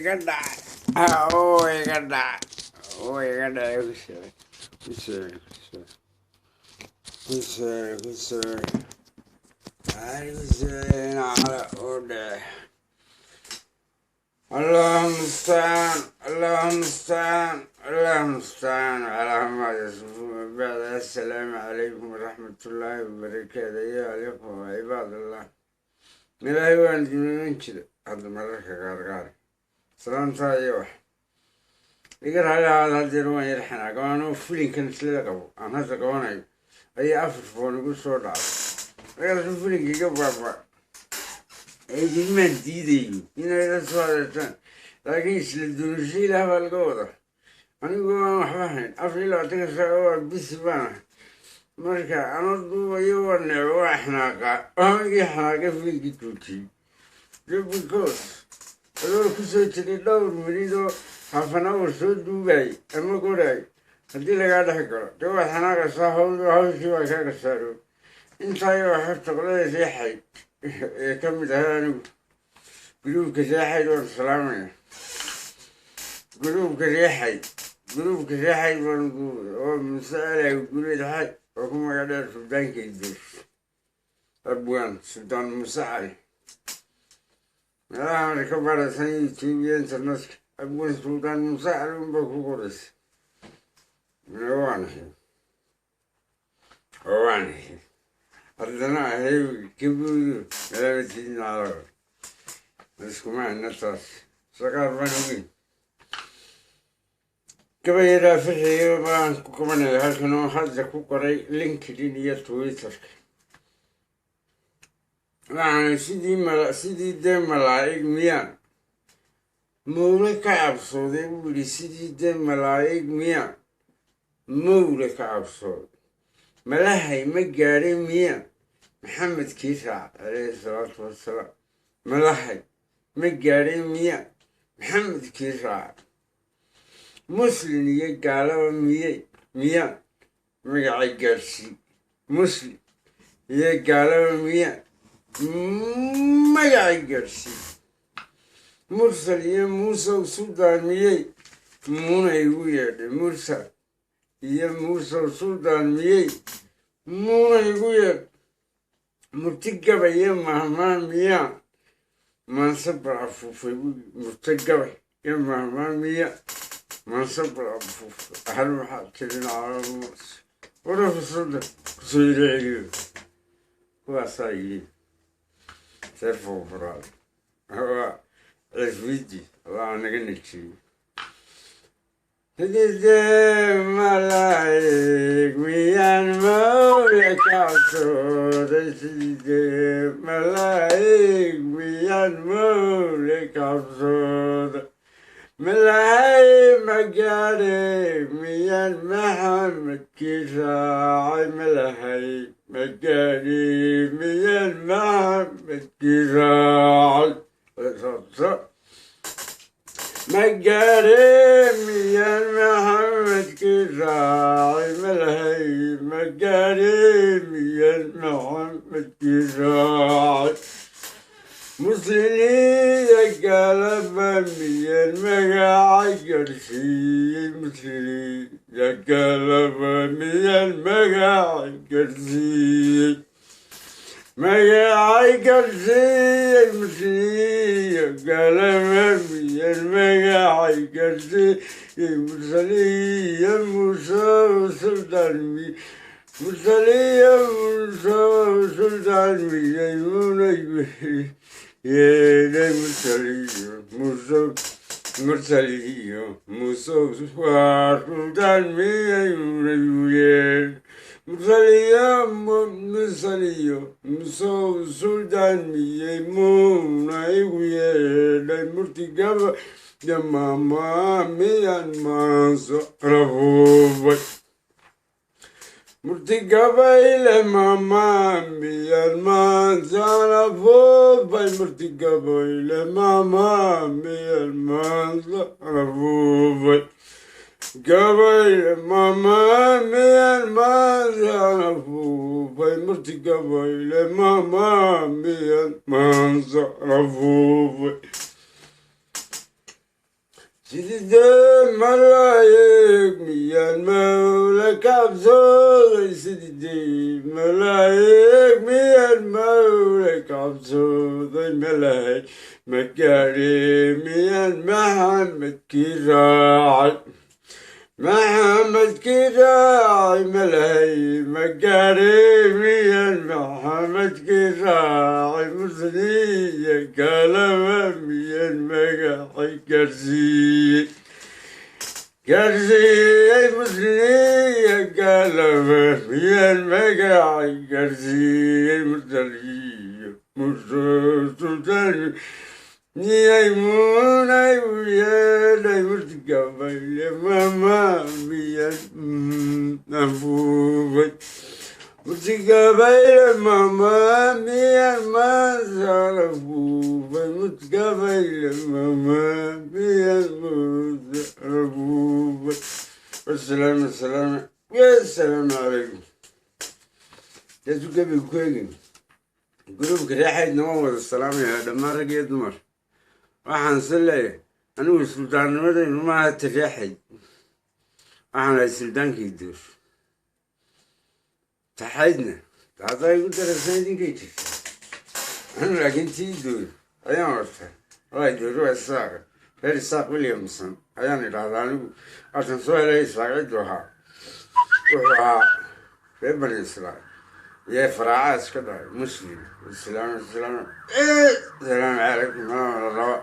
Iga dhacay, oo iga dhacay, oo iga dhacay. Ku sheeg, ku sheeg, ku sheeg, ku sheeg, ku sheeg cala oo dheh. اللهم المستعان، اللهم المستعان، اللهم المستعان على ما يصفون. بعد السلام عليكم ورحمة الله وبركاته، أيها الإخوة وعباد الله. Ilaahay waan diiman jira hadda mararka qaar qaar salaamtaa iyo wax iga raali ahaada. Haddeer waan yar xanaaq anoo filinkan isla qabo aan hadda qabanayo ayaa afar foon igu soo dhacay, markaasuu filinka iga baaba. Idinmaan diidayo inay la soo adeertaan, laakiin isla doonasho Ilaah baa laga wada. Anigoo aan waxba hayn, 24-ka saaco waa busy baan ahay. Marka anoo duubayo waa neco, waa xanaaqaa, waamigii xanaaqa filinkii joojiyey, because adoo kusoo jiray dhowr minidoo half an hour soo duubaay ama qoraay, haddii lagaa dhex galo dee waad xanaaqaysaa, hawl hawshii waa kaa kasaaro. Intaa horta qolada Seexayd ee ka mid ahaa anigu group-ka Seexayd waan salaamaya. Group-ka Seexayd, group-ka Seexayd baan oo Muuse Guleed Xayd oo ku magac dheer Suldaanka Idris, Abwaan Suldaan Muuse Cali. Meelaha marka ka baaraysan YouTube iyo internetka, Abwaan Suldaan Muuse Cali unbaa ku qoraysa. Waan ahay oo waan ahay, haddana ahay kabuudu meelabatidnaalo iskuma hayna taas saqaar baan ogeyn. Gabayadaa fixiyo baan ku qabanaya halkan oo hadda ku qoray LinkedIn iyo Twitterka. Waxaan sidii mala sidii dee malaa'ig miyaan mawle ka cabsooday, buu yidhi. Sidii dee malaa'ig miyaan mawle ka cabsooday, malahay ma gaadhay miyaan Maxamed kii raac calayhi salaatu wassalaam. Malahay ma gaadhay miyaan Maxamed kii raac. Muslin iyo gaalaba miyey miyaan magacay gaadhsii. Muslim iyo gaalaba miyaan magacay gaadhsii. Mursal iyo Muusow Suldaan miyey muuna igu yeedhay. Mursal iyo Muusow Suldaan miyey muuna igu yeedh. Murti gabay iyo mahmaan miyaan maanse bar afuufay buu. Murti gabay iyo mahmaan miyaan maanse bar afuufay. Hal waxaa tirin warafasuda kusoo yiri celiyo. Kuwaasaa yidhi seefo furaad waa ciswidi. Allah naga nejiyo. Sidee malaa'ig miyaan mawle ka cabsooday, sidee malaa'ig miyaan mawle ka cabsooday, malahay ma gaadhay miyaan Maxamed kii raacay, malahay ma gaadhay miyaan Maxamed kii raacay, ma gaadhay miyaan Maxamed kii raacay, malahay ma gaadhay miyaan Maxamed kii raacay. Muslimiya gaalaba miyaan magaca gaadhsiiyey, muslimiya gaalaba miyaan magaca gaadhsiiyey, magacay gaadhsiiyey. Muslimiya gaalaba miyaan magacay gaadhsiiyey. Mursaliya Muuse Suldaan mi mursaliya Muuse Suldaan miyay munay yeedhay. Mursaliyo Muuse, mursaliyo Muuse waa Suldaan miyay munay yeedh. Mursaliyo, mursaliyo Muuse Suldaan miyay muna igu yeedhay. Murtigaba yamama miyaan maanso rafuufay. Murtigabayle mama miyaan maansana fuufay. Murtigabayle mama miyaan maansana fuufay. Gabayle mama miyaan maansana fuufay. Murtigabayle mama miyaan maansana fuufay. Sididee malaa'ig miyaan mawla ka cabsooday? Sididee malaa'ig miyaan mawla ka cabsooday? Malahay magaadhe miyaan Maxamedkii raacay? Maxamedkii raacay malahay magaadhe miyaan Maxamedkii raacay? Mursaniya galaba miyaan magacay gaarsiiyey, gaarsiiyey? Muslimiya galaba miyaan magacay gaarsiiyey? Mursaliyo mursultan miyay munay u yeedhay? Murtigabayle mama miyaan afuufay? Murtigabayle mama miyaan mansalafuufay? Murtigabayle mama miyaan mansalafuufay? Wasalaam, wasalaam, wasalaamu calaykum. Daasu gabi ku eegin gruubka reexaydna waan wada salaamayaa dhammaan rag iyo dumar. Waxaan se leeyahay anigu suldaannimadaynu maaha tareexayd, waxaan ahay suldaankii Door. Taxaydna haddaa igu daraysan idinkay jirta anu, laakiin tii Door ayaan warta. Wallahi Door waa Isaaqa, reer Isaaq Williamson ayaan idhahdaa anigu. Waatan soo helay Isaaq ciddu ahaa, wuxuu ahaa reer Bani Israa'iil iyo faraaca iska dhahay muslim. Islaam, islaam, salaamu calaykum. Raba.